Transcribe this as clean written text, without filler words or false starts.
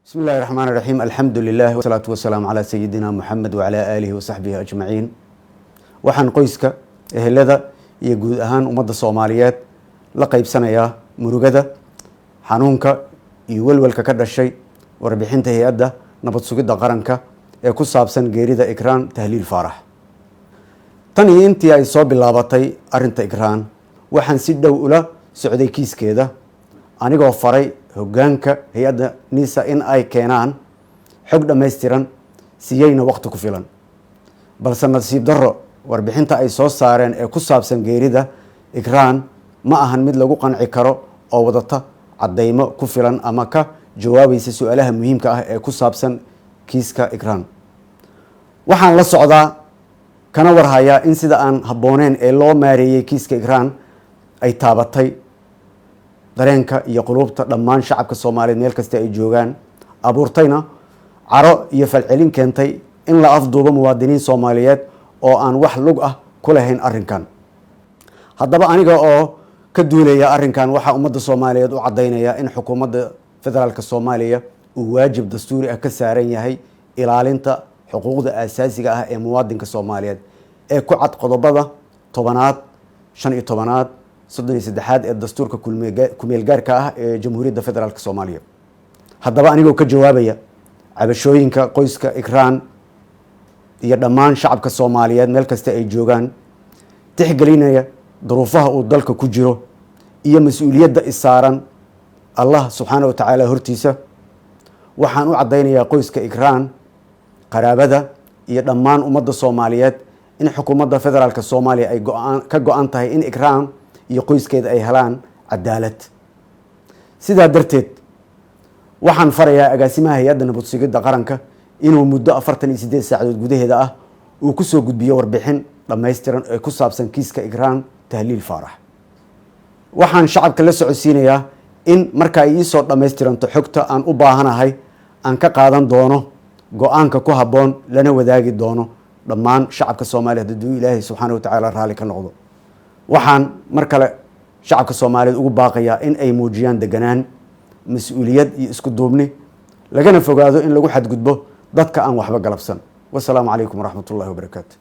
Bismi illahi raxmaan raxiim. Alxamdu lilah wasalaatu wasalaamu calaa sayidina Muxamed wacalaa aalihi wasaxbihi ajmaciin. Waxaan qoyska, ehelada iyo guud ahaan ummadda Soomaaliyeed la qaybsanayaa murugada, xanuunka iyo welwelka ka dhashay warbixinta Hay-adda Nabad Sugidda Qaranka ee ku saabsan geerida Ikraan Tahliil Faarax. Tan iyo intii ay soo bilaabatay arrinta Ikraan, waxaan si dhow ula socday kiiskeeda, anigoo faray hoggaanka hay-adda NISA in ay keenaan xog dhammaystiran, siiyeyna waqti ku filan. Balse nasiib darro, warbixinta ay soo saareen ee ku saabsan geerida Ikraan ma ahan mid lagu qanci karo oo wadata caddaymo ku filan ama ka jawaabaysa su-aalaha muhiimka ah ee ku saabsan kiiska Ikraan. Waxaan la socdaa kana warhayaa in sida aan habbooneyn ee loo maareeyey kiiska Ikraan ay taabatay dareenka iyo quluubta dhammaan shacabka Soomaaliyeed meel kasta ay joogaan, abuurtayna caro iyo falcelin keentay in la afduubo muwaadiniin Soomaaliyeed oo aan wax lug ah ku lahayn arrinkan. Haddaba, aniga oo ka duulaya arrinkan, waxaa ummadda Soomaaliyeed u caddaynaya in Xukuumadda Federaalka Soomaaliya uu waajib dastuuri ah ka saaran yahay ilaalinta xuquuqda aasaasiga ah ee muwaadinka Soomaaliyeed ee ku cad qodobada 10aad, 15aad, 33aad ee dastuurka kumeelgaarka ah ee Jamhuuriyadda Federaalka Soomaaliya. Haddaba, anigoo ka jawaabaya cabashooyinka qoyska Ikraan iyo dhammaan shacabka Soomaaliyeed meel kasta ay joogaan, tixgelinaya duruufaha uu dalka ku jiro iyo mas-uuliyadda isaaran Allah subxaana wa tacaala hortiisa, waxaan u caddaynayaa qoyska Ikraan, qaraabada iyo dhammaan ummadda Soomaaliyeed in Xukuumadda Federaalka Soomaaliya ay go'aan ka go-an tahay in Ikraan iyo qoyskeeda ay helaan cadaalad. Sidaa darteed, waxaan farayaa agaasimaha Hay-adda Nabad Sugidda Qaranka inuu muddo 48 saacadood gudaheeda ah uu kusoo gudbiyo warbixin dhammaystiran ee ku saabsan kiiska Ikraan Tahliil Faarax. Waxaan shacabka la socodsiinayaa in marka ay iisoo dhammaystiranto xogta aan u baahanahay, aan ka qaadan doono go-aanka ku habboon, lana wadaagi doono dhammaan shacabka Soomaaliyeed, hadduu Ilaahay subxaana wa tacaala raalli ka noqdo. Waxaan mar kale shacabka Soomaaliyeed ugu baaqayaa in ay muujiyaan deganaan, mas-uuliyad iyo isku duubni, lagana fogaado in lagu xadgudbo dadka aan waxba galabsan. Wasalaamu calaykum waraxmat ullahi wabarakaatu.